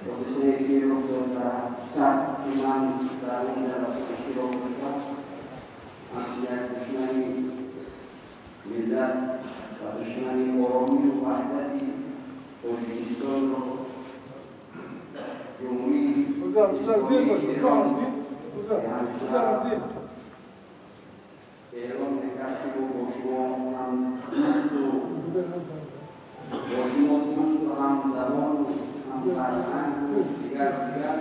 ҳодисае ки рух дод дар ҳафта ки ман дар он ҷаласа иштирок доштам, ҳамчун як душмани миллат ва душмани оромию ваҳдати Тоҷикистонро Ҷумҳурии Исломии Эрон ҳамеша эълон мекард, ки мо бо шумо ҳам дӯсту бо шумо дӯсту ҳамзабону ҳамфарҳангу дигар дигар.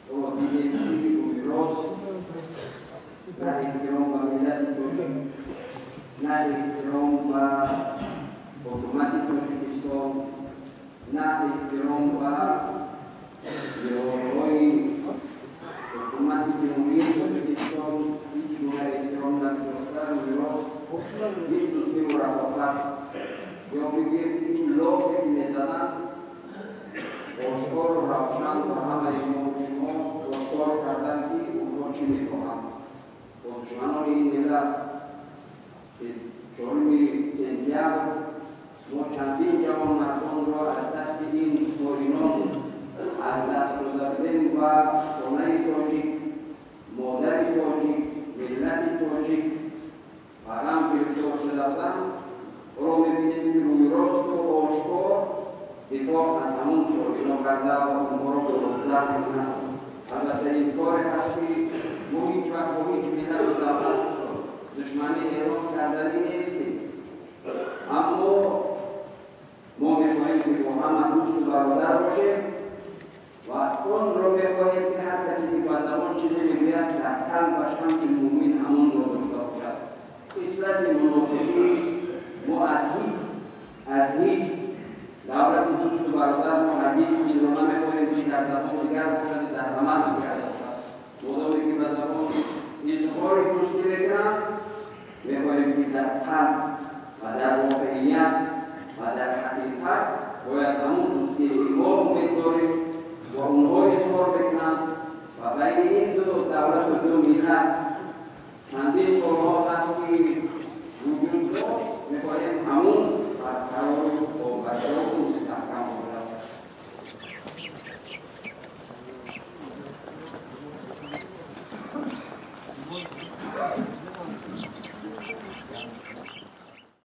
Ҳоло дидем, ки рӯи рост на эҳтиром ба миллати тоҷик, на эҳтиром ба ҳукумати Тоҷикистон, на эҳтиром ба ниҳодҳои ҳукумати Ҷумҳурии Тоҷикистон, ҳеҷ гуна эҳтиром нагузошта, рӯи рост ҳеҷ дӯстиву рафоқат ё бигӯем, ки ин лофе ки мезананд, ошкору равшан ба ҳамаи мо шумо ошкор карданд, ки онҳо чӣ мехоҳанд. Бо душманони ин миллат, ки 4 сентябр мо чандин ҷавонмардонро аз дасти ин хоинон аз даст дода будем ва хонаи тоҷик, модари тоҷик, миллати тоҷик ба ғам гирифтор шуда буданд, ҳоло мебинем, ки рӯйросту ошкор дифоъ аз ҳамун хоино карда ва онҳоро болозар мекунанд. Албатта, ин коре ҳаст, ки мо ҳеҷ вақт бо ҳеҷ миллату давлат душманӣ эълон карданӣ нестем, аммо мо мехоҳем, ки бо ҳама дӯсту бародар бошем ва онро мехоҳем, ки ҳар касе ки ба забон чизе мегӯяд, дар қалбаш ҳамчун мӯмин ҳамонро дошта бошад. Хислати мунофиқӣ мо аз ҳеҷ давлати дӯсту бародар мо ҳаргиз инро намехоҳем, ки дар забон дигар бошад, дар амал дигар бошад. Модоме ки ба забон изҳори дӯстӣ мекунанд, мехоҳем, ки дар қалб ва дар воқеият ва дар ҳақиқат бояд ҳамун дӯстие, ки мо умед дорем ва онҳо изҳор мекунанд ва байни ин ду давлату ду миллат чандин солҳо ҳаст, ки вуҷуд дошт, мехоҳем ҳамун барқарору побарҷову